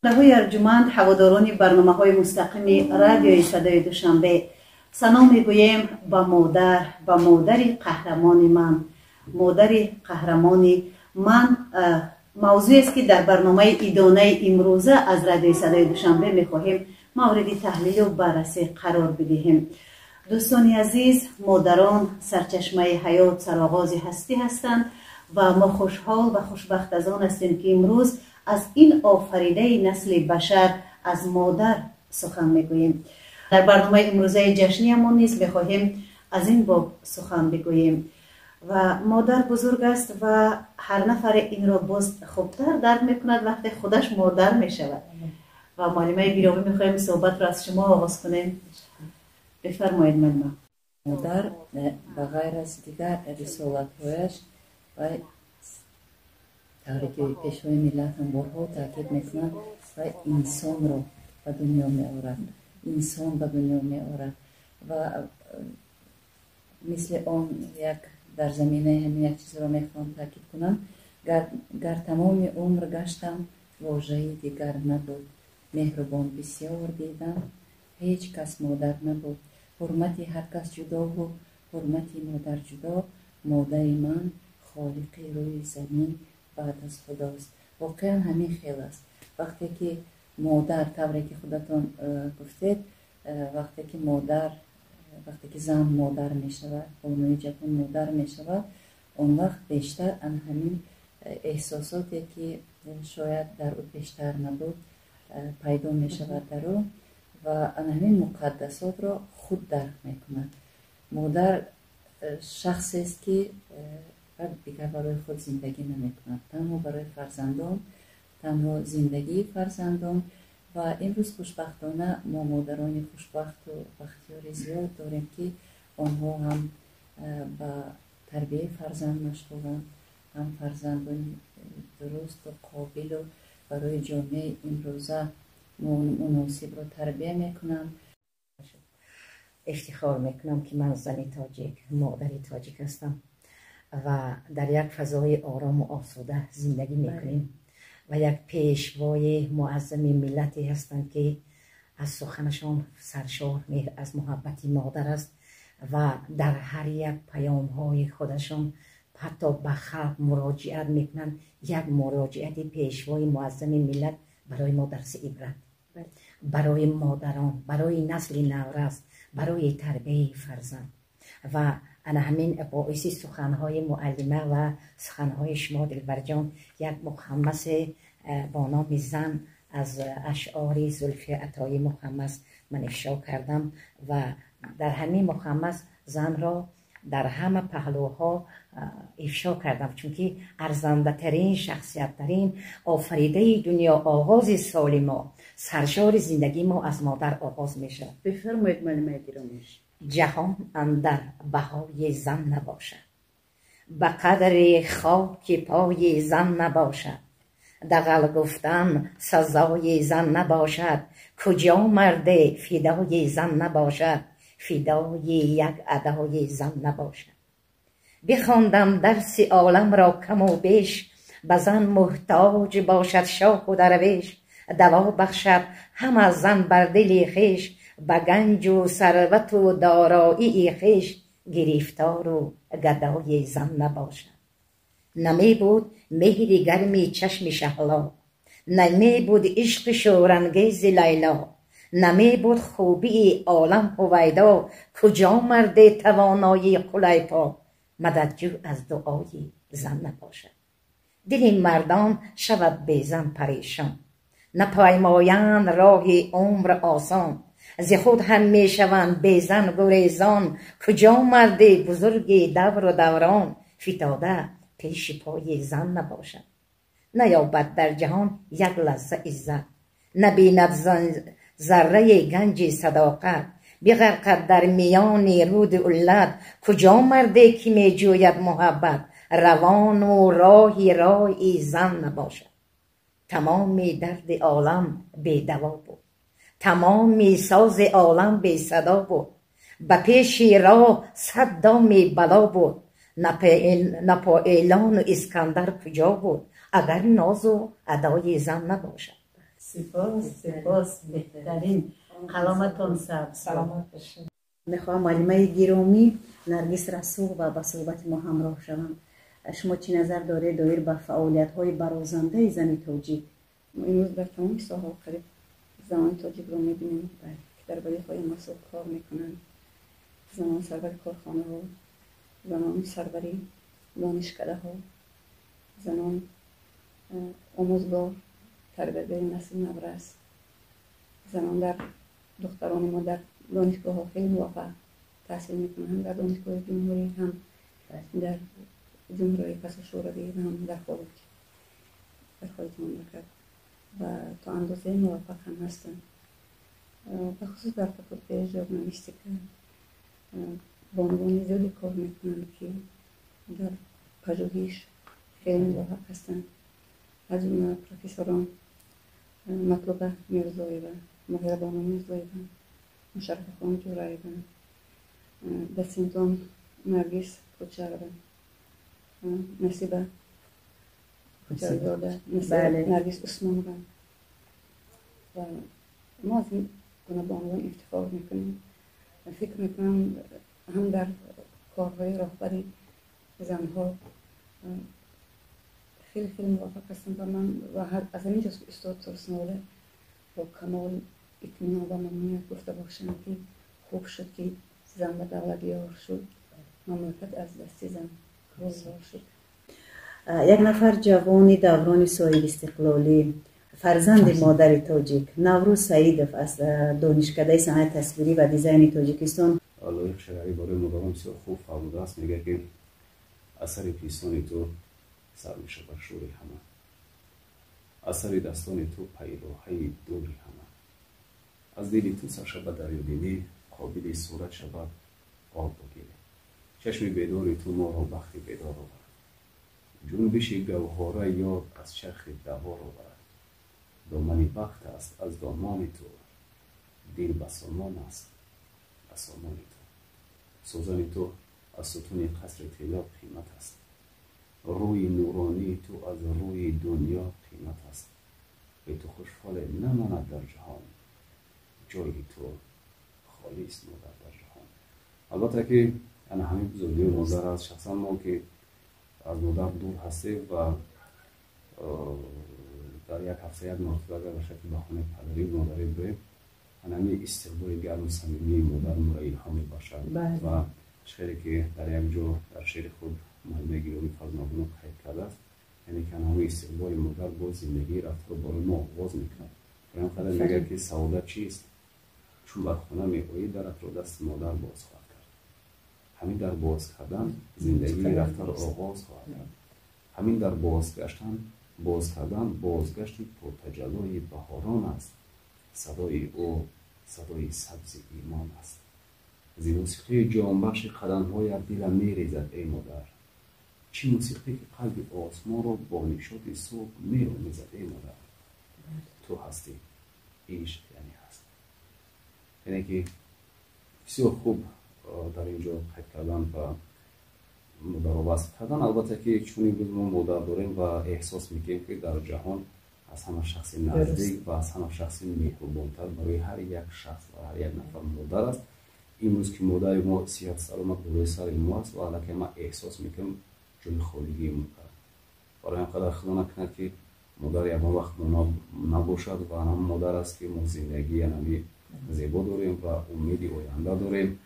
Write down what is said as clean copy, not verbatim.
Шунавандаҳои арҷуманд, ҳаводорони барномаҳои мустақими радиои Садои Душанбе, салом мегӯем ба модар, ба модари қаҳрамони ман. Модари қаҳрамони ман мавзӯест, ки дар барномаи идонаи имрӯза аз радиои Садои Душанбе мехоҳем мавриди таҳлилу баррасӣ қарор бидиҳем. Дӯстони азиз, модарон сарчашмаи ҳаёт, сароғози ҳастӣ ҳастанд ва мо хушҳол ва хушбахт аз он ҳастем, ки имрӯз аз ин офаридаи насли башар, аз модар сухан мегӯем. Дар барномаи имрӯзаи ҷашниямон низ мехоҳем аз ин боб сухан бигӯем. Ва модар бузург аст ва ҳар нафаре инро боз хубтар дарк мекунад, вақте худаш модар мешавад. Ва муаллимаи гиромӣ, мехоҳем суҳбатро аз шумо оғоз кунем. Бифармоед, муаллима. Модар ба ғайр аз дигар рисолатҳояш, вай, тавре ки Пешвои миллат ҳам борҳо таъкид мекунанд, вай инсонро ба дунё меорад, инсон ба дунё меорад. Ва мисли он як дар заминаи ҳамин як чизро мехоҳам таъкид кунам: гар тамоми умр гаштам, вожаи дигар набуд, меҳрубон бисёр дидам, ҳеҷ кас модар набуд. Ҳурмати ҳар кас ҷудову ҳурмати модар ҷудо, модари ман холиқи рӯи замин баъд аз Худост. Воқеан ҳамин хел аст. Вақте ки модар, тавре ки худатон гуфтед, вақте ки модар, вақте ки зан модар мешавад, бонуи ҷавон модар мешавад, он вақт бештар ан ҳамин эҳсосоте, ки шояд дар ӯ пештар набуд, пайдо мешавад дар ӯ ва ан ҳамин муқаддасотро худ дарк мекунад. Модар шахсест, ки дигар барои худ зиндагӣ намекунад, танҳо барои фарзандон, танҳо зиндагии фарзандон. Ва имрӯз хушбахтона мо модарони хушбахту бахтиёри зиёд дорем, ки онҳо ҳам ба тарбияи фарзанд машғуланд, ҳам фарзандони дурусту қобилу барои ҷомеаи имрӯза муносибро тарбия мекунанд. Ифтихор мекунам, ки ман зани тоҷик, модари тоҷик ҳастам ва дар як фазои орому осуда зиндагӣ мекунем. Ва як пешвои муаззами миллате ҳастанд, ки аз суханашон саршор меҳр аз муҳаббати модар аст ва дар ҳар як паёмҳои худашон ҳатто ба халқ муроҷиат мекунанд. Як муроҷиати пешвои муаззами миллат барои мо дарси ибрат, барои модарон, барои насли наврас, барои тарбияи фарзанд. Ва ана ҳамин боиси суханҳои муаллима ва суханҳои шумо, Дилбарҷон, як мухаммасе бо номи «Зан» аз ашъори Зулфи Атоӣ мухаммас ман ифшо кардам ва дар ҳамин мухаммас занро дар ҳама паҳлӯҳо ифшо кардам, чунки арзандатарин, шахсияттарин офаридаи дунё, оғози соли мо, саршори зиндагии мо аз модар оғоз мешавад. Бифармоед, муаллимаи гиромӣ. Ҷаҳон андар баҳои зан набошад, ба қадри хоки пои зан набошад, дағал гуфтан сазои зан набошад. Куҷо марде фидои зан набошад, фидои як адои зан набошад? Бихондам дарси оламро каму беш, ба зан муҳтоҷ бошад шоҳу дарвеш. Даво бахшад ҳама зан бар дили хеш, ба ганҷу сарвату дороии хеш гирифтору гадои зан набошад. Намебуд меҳри гарми чашми Шаҳло, намебуд ишқи шӯрангези Лайло, намебуд хубии олам ҳувайдо. Куҷо марде тавонои Хулайпо мададжӯ аз дуои зан набошад? Дили мардон шавад безан парешон, напаймоянд роҳи умр осон, зи худ ҳам мешаванд безан гурезон. Куҷо марди бузурги давру даврон фитода пеши пои зан набошад? Наёбад дар ҷаҳон як лаҳза иззат, набинад зарраи ганҷи садоқат, биғарқад дар миёни руди уллат. Куҷо марде, ки меҷӯяд муҳаббат, равону роҳи роҳи зан набошад? Тамоми дарди олам бедаво буд, тамоми сози олам бесадо буд, ба пеши роҳ сад доми бало буд. Напоэлону Искандар куҷо буд, агар нозу адои зан набошад? Сипос, сипос, беҳтарин. Қаламатон сабз. Саломат бошед. Мехоҳам муаллимаи гиромӣ Наргиз Расулова ба суҳбати мо ҳамроҳ шаванд. Шумо чӣ назар доред доир ба фаъолиятҳои барозандаи зани тоҷик? Имрӯз дар тамоми соҳаҳо қариб занони тоҷикро мебинем, ки дар вазифаҳои масъул кор мекунанд. Занон сарвари корхонаҳо, занон сарвари донишкадаҳо, занон омӯзгор, тарбиятгари насли наврас, занон дар духтарони мо дар донишгоҳҳо хеле муваффақ таҳсил мекунанд, ҳам дар донишгоҳи ҷумҳурӣ, ҳам дар ҷумҳуриҳои пасошӯравӣ ва ҳам дар хориҷ, дар хориҷи мамлакат, ва то андозаи муваффақ ҳам ҳастанд. Бахусус дар факултаи журналистика бонувони зиёде кор мекунанд, ки дар пажӯҳиш хеле муваффақ ҳастанд, аз ҷумла профессорон Матлуба Мирзоева, Моҳирабону Мирзоева, Мушаррафахон Ҷураева, дотсентон Наргиз Кучарова, Насиба Кучарзода, Наргиз Усмонова. Ва мо аз ин гуна бонувон ифтихор мекунем. Фикр мекунам, ҳам дар корҳои роҳбари занҳо хеле хеле муваффақ ҳастам ва ман аз ҳамин ҷост, устод Турсунзода бо камол итминон ва мамнуният гуфта бошам, ки хуб шуд, ки зан ба давлат ёр шуд, мамлакат аз дасти зан гулзор шуд. Як нафар ҷавони даврони соҳибистиқлолӣ, фарзанди модари тоҷик, Наврӯз Саидов аз Донишкадаи санъати тасвирӣ ва дизайни Тоҷикистон. Лоиқ Шагарӣ барои модарон бисёр хуб фаҳмудааст. Мегӯяд, ки асари пистони ту сар мешавад шӯри ҳама, асари дастони ту пайроҳаи дури ҳама, аз дили ту сар шавад дарёдилӣ, қобили сурат шавад обу гиле, чашми бедори ту моро бахти бедор овард, ҷунбиши гавҳора ёд аз чархи давор овард, домани бахт аст аз домони ту, дил ба сомон аст аз сомони ту, сӯзани ту аз сутуни қасри тилло қимат аст, рӯи нуронии ту аз рӯи дунё қимат аст, бе ту хушфоле намонад дар ҷаҳон, ҷои ту холист, модар, дар ҷаҳон. Албатта ки ана ҳамин бузургии модар аст. Шахсан мо, ки аз модар дур ҳастем ва дар як ҳафта як маротиба агар бошад, ки ба хонаи падарӣ модарӣ бироем, ана ҳамин истиқболи гарму самимии модар моро илҳом мебахшад. Ва шеъре, ки дар як ҷо дар шеъри худ муаллимаи гиромӣ Фарзонабону қайд кардааст, яъне ки ана ҳамин истиқболи модар боз зиндагии рафторо барои мо оғоз мекунад. Барои ҳам қадар мегӯяд, ки саодат чист? Чун бар хона меоӣ, даратро дасти модар боз хоҳад кард. Ҳамин дар боз кардан зиндагии рафторо оғоз хоҳад кард. Ҳамин дар бозгаштан, боз кардан, бозгашти пуртаҷаллои баҳорон аст. Садои ӯ садои сабзи имон аст. Зи мусиқии ҷонбахши қадамҳоят дилам мерезад, эй модар. Чӣ мусиқӣ, ки қалби осмонро бо нишоти субҳ меомезад, эй модар. Ту ҳастӣ, ишқ яъне ҳаст. Яъне ки бисёр хуб дар ин ҷо қайд кардан ва модарро васф кардан. Албатта ки чун имрӯз мо модар дорем ва эҳсос мекунем, ки дар ҷаҳон аз ҳама шахси наздик ва аз ҳама шахси меҳрубонтар барои ҳар як шахс ва ҳар як нафар модар аст. Имрӯз ки модари мо сиҳат саломат болои сари мо аст ва аллакай ман эҳсос мекунам ҷои холигии мо кард. Барои ҳам қадар худо накунад, ки модар ягон вақт набошад ва ҳам модар аст, ки мо зиндагии анами зебо дорем ва умеди оянда дорем.